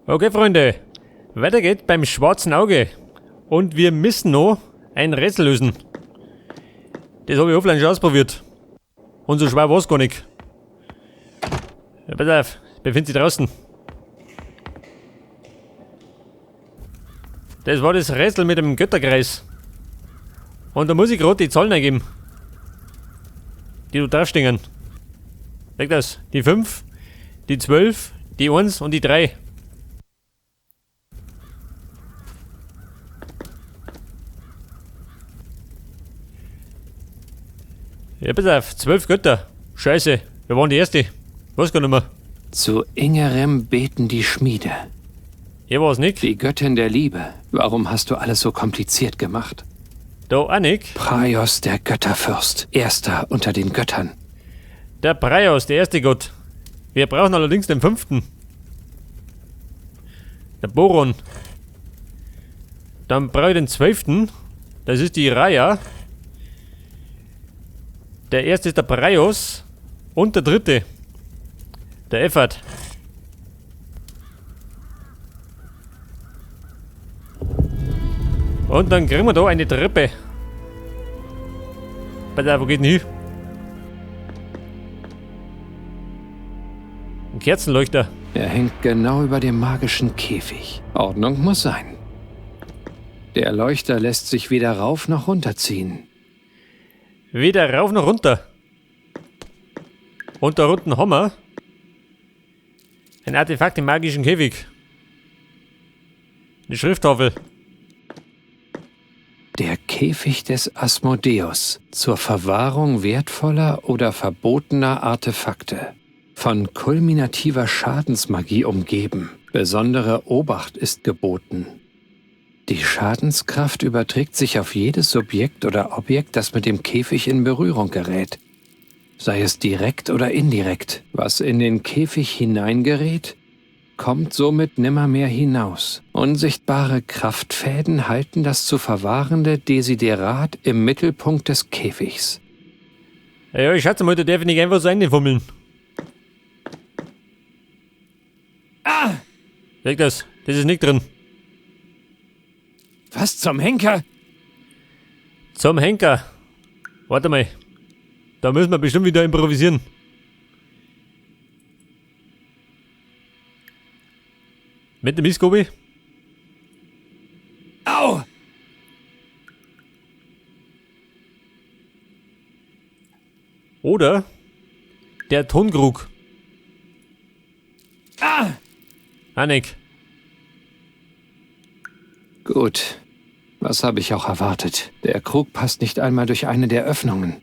Okay, Freunde, weiter geht's beim schwarzen Auge. Und wir müssen noch ein Rätsel lösen. Das habe ich offline schon ausprobiert. Und so schwer war's gar nicht. Ja, pass auf, befindet sich draußen. Das war das Rätsel mit dem Götterkreis. Und da muss ich gerade die Zahlen eingeben, die da draufstehen. Leg das. Die 5, die 12, die 1 und die 3. Ja, pass auf, 12 Götter. Scheiße, wir waren die Erste. Weiß gar nicht mehr. Zu Ingerem beten die Schmiede. Hier war's nicht. Die Göttin der Liebe. Warum hast du alles so kompliziert gemacht? Da auch nicht. Praios, der Götterfürst. Erster unter den Göttern. Der Praios, der erste Gott. Wir brauchen allerdings den 5. Der Boron. Dann brauche ich den 12. Das ist die Raya. Der erste ist der Praios. Und der dritte. Der Efferd. Und dann kriegen wir da eine Treppe. Pass auf, wo geht denn hin? Ein Kerzenleuchter. Er hängt genau über dem magischen Käfig. Ordnung muss sein. Der Leuchter lässt sich weder rauf noch runterziehen. Weder rauf noch runter. Und da unten haben wir ein Artefakt im magischen Käfig. Eine Schrifttafel. Der Käfig des Asmodeus zur Verwahrung wertvoller oder verbotener Artefakte. Von kulminativer Schadensmagie umgeben. Besondere Obacht ist geboten. Die Schadenskraft überträgt sich auf jedes Subjekt oder Objekt, das mit dem Käfig in Berührung gerät. Sei es direkt oder indirekt. Was in den Käfig hineingerät, kommt somit nimmermehr hinaus. Unsichtbare Kraftfäden halten das zu verwahrende Desiderat im Mittelpunkt des Käfigs. Ja, ich schätze mal, da darf ich nicht einfach so reinfummeln. Ah! Leg das, das ist nicht drin. Was zum Henker? Zum Henker. Warte mal. Da müssen wir bestimmt wieder improvisieren. Mit dem Miskobi? Au! Oder der Tonkrug. Ah! Annik. Gut. Was habe ich auch erwartet? Der Krug passt nicht einmal durch eine der Öffnungen.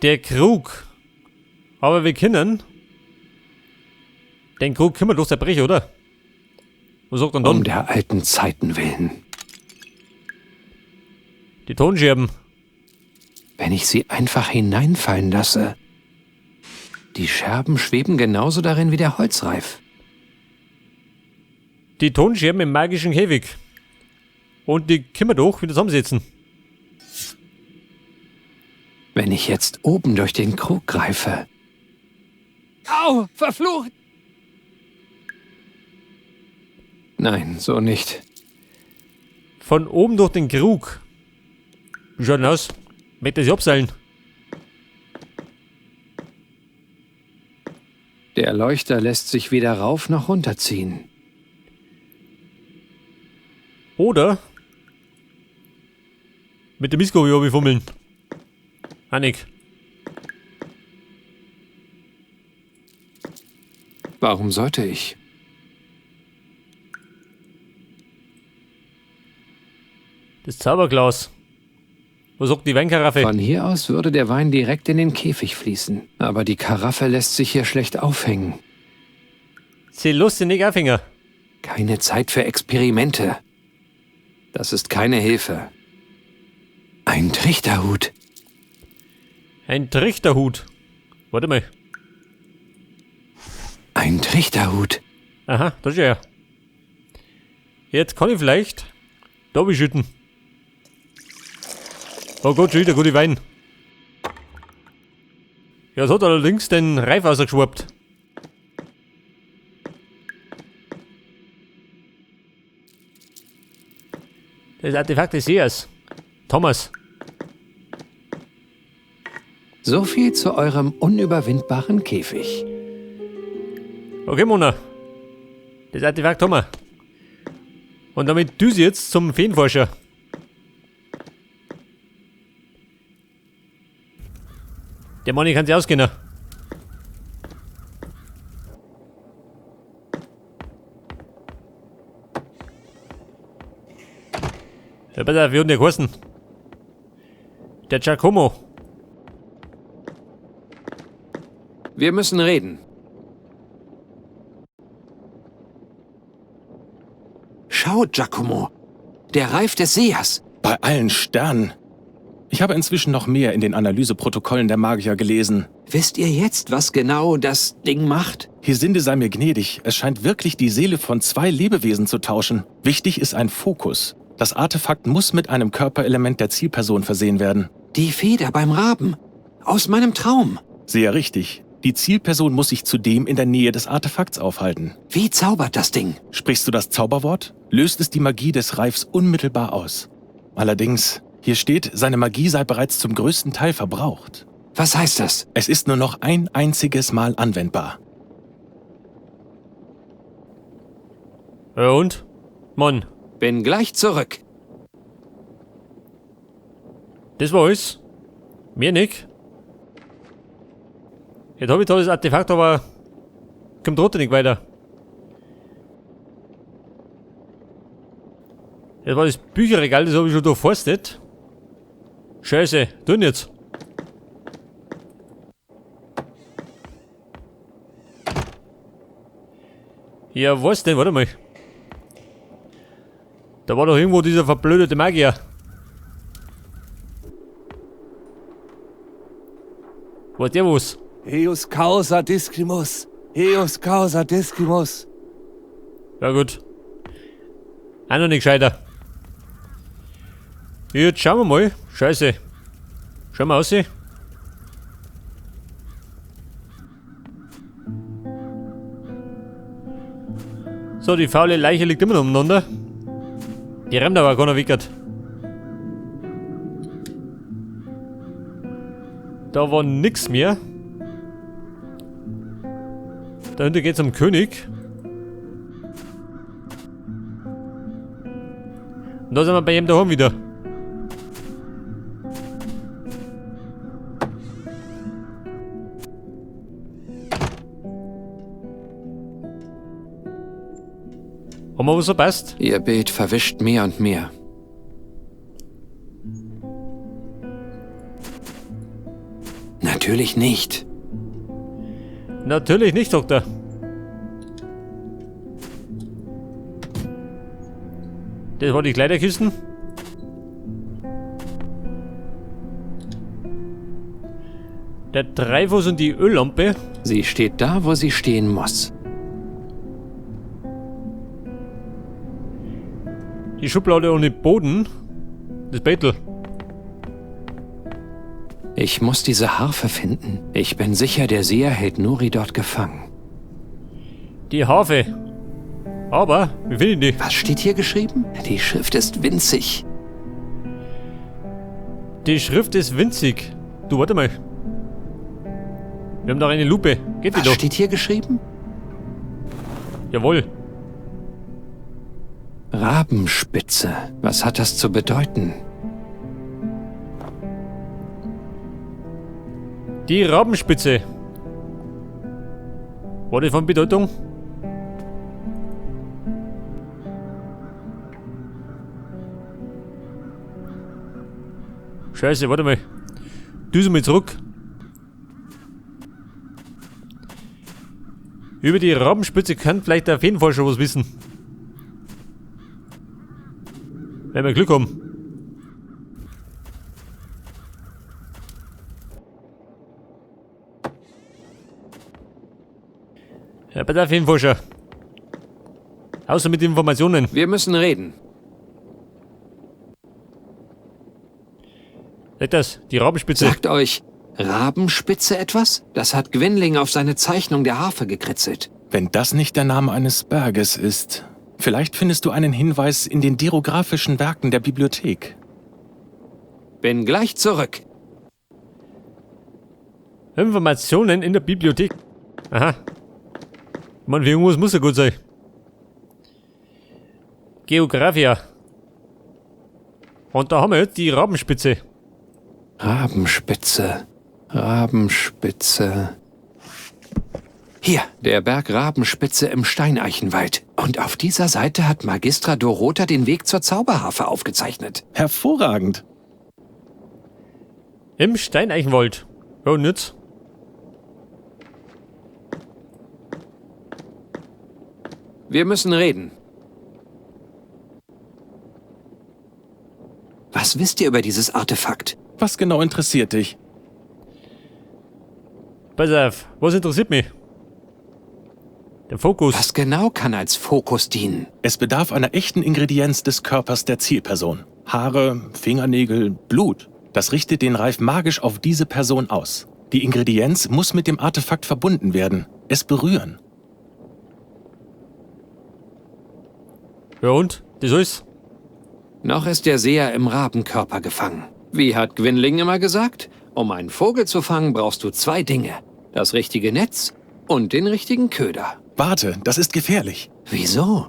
Der Krug. Aber wir können den Krug können wir doch zerbrechen, oder? Was sagt denn dann? Um der alten Zeiten willen. Die Tonscherben. Wenn ich sie einfach hineinfallen lasse. Die Scherben schweben genauso darin wie der Holzreif. Die Tonscherben im magischen Käfig. Und die können wir doch wieder zusammensetzen. Wenn ich jetzt oben durch den Krug greife. Au, verflucht! Nein, so nicht. Von oben durch den Krug. Wie schaut denn aus? Möchte sich abseilen. Der Leuchter lässt sich weder rauf noch runterziehen. Oder mit dem Miskobi fummeln. Annik. Warum sollte ich? Das Zauberglas. Wo sagt die Weinkaraffe? Von hier aus würde der Wein direkt in den Käfig fließen. Aber die Karaffe lässt sich hier schlecht aufhängen. Sie lässt sich nicht aufhängen. Keine Zeit für Experimente. Das ist keine Hilfe. Ein Trichterhut. Ein Trichterhut. Warte mal. Ein Trichterhut. Aha, das ist ja. Jetzt kann ich vielleicht da beschütten. Oh Gott, schon wieder gute Wein. Ja, es hat allerdings den Reif rausgeschwappt. Das Artefakt des Sehers. Thomas. So viel zu eurem unüberwindbaren Käfig. Okay, Mona. Das Artefakt haben wir. Und damit düse jetzt zum Feenforscher. Der Mann kann sich auskennen. Ja, pass auf, wie hat denn der geheißen? Der Giacomo. Wir müssen reden. Schau, Giacomo. Der Reif des Sehers. Bei allen Sternen. Ich habe inzwischen noch mehr in den Analyseprotokollen der Magier gelesen. Wisst ihr jetzt, was genau das Ding macht? Hesinde sei mir gnädig. Es scheint wirklich die Seele von zwei Lebewesen zu tauschen. Wichtig ist ein Fokus. Das Artefakt muss mit einem Körperelement der Zielperson versehen werden. Die Feder beim Raben. Aus meinem Traum. Sehr richtig. Die Zielperson muss sich zudem in der Nähe des Artefakts aufhalten. Wie zaubert das Ding? Sprichst du das Zauberwort, löst es die Magie des Reifs unmittelbar aus. Allerdings, hier steht, seine Magie sei bereits zum größten Teil verbraucht. Was heißt das? Es ist nur noch ein einziges Mal anwendbar. Ja und? Mann. Bin gleich zurück. Das war alles. Mehr nicht. Jetzt hab ich tolles Artefakt, aber kommt trotzdem nicht weiter. Das war das Bücherregal, das hab ich schon durchforstet. Scheiße, tun jetzt. Ja, was denn? Warte mal. Da war doch irgendwo dieser verblödete Magier. War der was? Eius causa discimus. Eius causa discimus. Ja gut. Auch noch nicht gescheiter. Jetzt schauen wir mal. Scheiße. Schauen wir aus. So, die faule Leiche liegt immer noch umeinander. Die rennt aber keiner wickert. Da war nix mehr. Dahinter geht's um König. Und da sind wir bei ihm daheim wieder. Haben wir was verpasst? Ihr Bild verwischt mehr und mehr. Natürlich nicht. Natürlich nicht, Doktor. Das war die Kleiderkisten. Der Dreifuß und die Öllampe. Sie steht da, wo sie stehen muss. Die Schublade ohne Boden. Das Bettel. Ich muss diese Harfe finden. Ich bin sicher, der Seher hält Nuri dort gefangen. Die Harfe. Aber, wie finde ich die? Was steht hier geschrieben? Die Schrift ist winzig. Die Schrift ist winzig. Du, warte mal. Wir haben doch eine Lupe. Geht die Was doch? steht hier geschrieben? Jawohl. Rabenspitze. Was hat das zu bedeuten? Die Rabenspitze. War die von Bedeutung? Scheiße, warte mal. Düse mal zurück. Über die Rabenspitze kann vielleicht der Feenforscher was wissen. Wenn wir Glück haben. Ja, bei der Feenforscher. Außer mit Informationen. Wir müssen reden. Seht das, die Rabenspitze. Sagt euch Rabenspitze etwas? Das hat Gwynling auf seine Zeichnung der Harfe gekritzelt. Wenn das nicht der Name eines Berges ist. Vielleicht findest du einen Hinweis in den derographischen Werken der Bibliothek. Bin gleich zurück. Informationen in der Bibliothek. Aha. Man, irgendwas muss ja gut sein. Geographia. Und da haben wir jetzt die Rabenspitze. Rabenspitze. Rabenspitze. Hier, der Berg Rabenspitze im Steineichenwald. Und auf dieser Seite hat Magistra Dorota den Weg zur Zauberharfe aufgezeichnet. Hervorragend. Im Steineichenwald. Ja, und jetzt? Wir müssen reden. Was wisst ihr über dieses Artefakt? Was genau interessiert dich? Pass auf, was interessiert mich? Der Fokus. Was genau kann als Fokus dienen? Es bedarf einer echten Ingredienz des Körpers der Zielperson. Haare, Fingernägel, Blut. Das richtet den Reif magisch auf diese Person aus. Die Ingredienz muss mit dem Artefakt verbunden werden. Es berühren. Ja und? Das alles? Noch ist der Seher im Rabenkörper gefangen. Wie hat Gwynling immer gesagt? Um einen Vogel zu fangen, brauchst du zwei Dinge. Das richtige Netz und den richtigen Köder. Warte, das ist gefährlich. Wieso?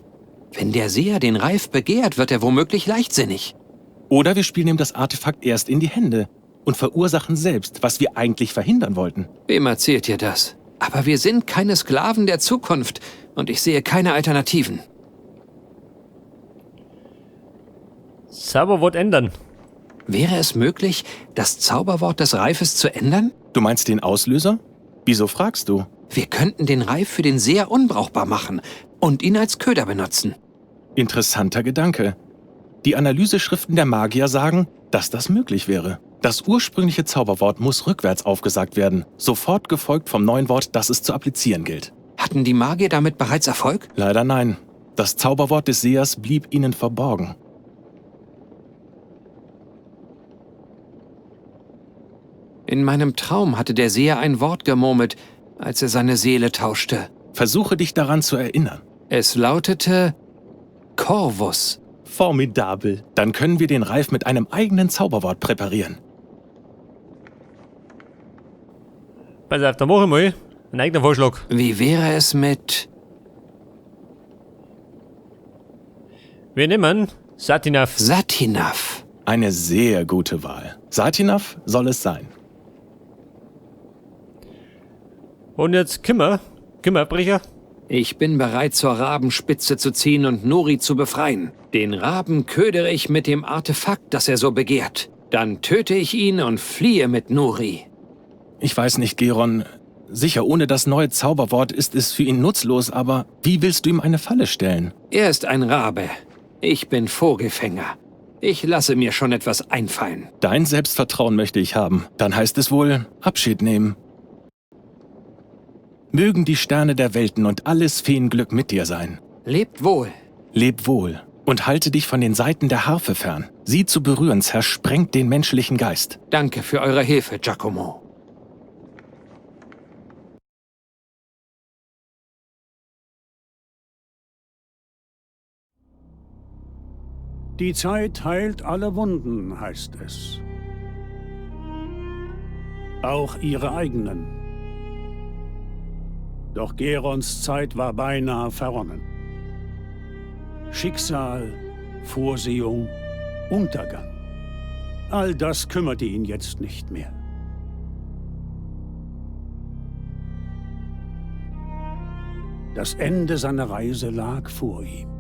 Wenn der Seher den Reif begehrt, wird er womöglich leichtsinnig. Oder wir spielen ihm das Artefakt erst in die Hände und verursachen selbst, was wir eigentlich verhindern wollten. Wem erzählt ihr das? Aber wir sind keine Sklaven der Zukunft und ich sehe keine Alternativen. Zauberwort ändern. Wäre es möglich, das Zauberwort des Reifes zu ändern? Du meinst den Auslöser? Wieso fragst du? Wir könnten den Reif für den Seher unbrauchbar machen und ihn als Köder benutzen. Interessanter Gedanke. Die Analyseschriften der Magier sagen, dass das möglich wäre. Das ursprüngliche Zauberwort muss rückwärts aufgesagt werden, sofort gefolgt vom neuen Wort, das es zu applizieren gilt. Hatten die Magier damit bereits Erfolg? Leider nein. Das Zauberwort des Sehers blieb ihnen verborgen. In meinem Traum hatte der Seher ein Wort gemurmelt, als er seine Seele tauschte. Versuche dich daran zu erinnern. Es lautete Corvus. Formidabel. Dann können wir den Reif mit einem eigenen Zauberwort präparieren. Pass auf, da mache ich mal einen eigenen Vorschlag. Wie wäre es mit... Wir nehmen Satinav. Satinav. Eine sehr gute Wahl. Satinav soll es sein. Und jetzt Kimmer. Kimmerbrecher. Ich bin bereit, zur Rabenspitze zu ziehen und Nuri zu befreien. Den Raben ködere ich mit dem Artefakt, das er so begehrt. Dann töte ich ihn und fliehe mit Nuri. Ich weiß nicht, Geron. Sicher, ohne das neue Zauberwort ist es für ihn nutzlos, aber wie willst du ihm eine Falle stellen? Er ist ein Rabe. Ich bin Vogelfänger. Ich lasse mir schon etwas einfallen. Dein Selbstvertrauen möchte ich haben. Dann heißt es wohl, Abschied nehmen. Mögen die Sterne der Welten und alles Feenglück mit dir sein. Lebt wohl. Leb wohl und halte dich von den Saiten der Harfe fern. Sie zu berühren zersprengt den menschlichen Geist. Danke für eure Hilfe, Giacomo. Die Zeit heilt alle Wunden, heißt es. Auch ihre eigenen. Doch Gerons Zeit war beinahe verronnen. Schicksal, Vorsehung, Untergang. All das kümmerte ihn jetzt nicht mehr. Das Ende seiner Reise lag vor ihm.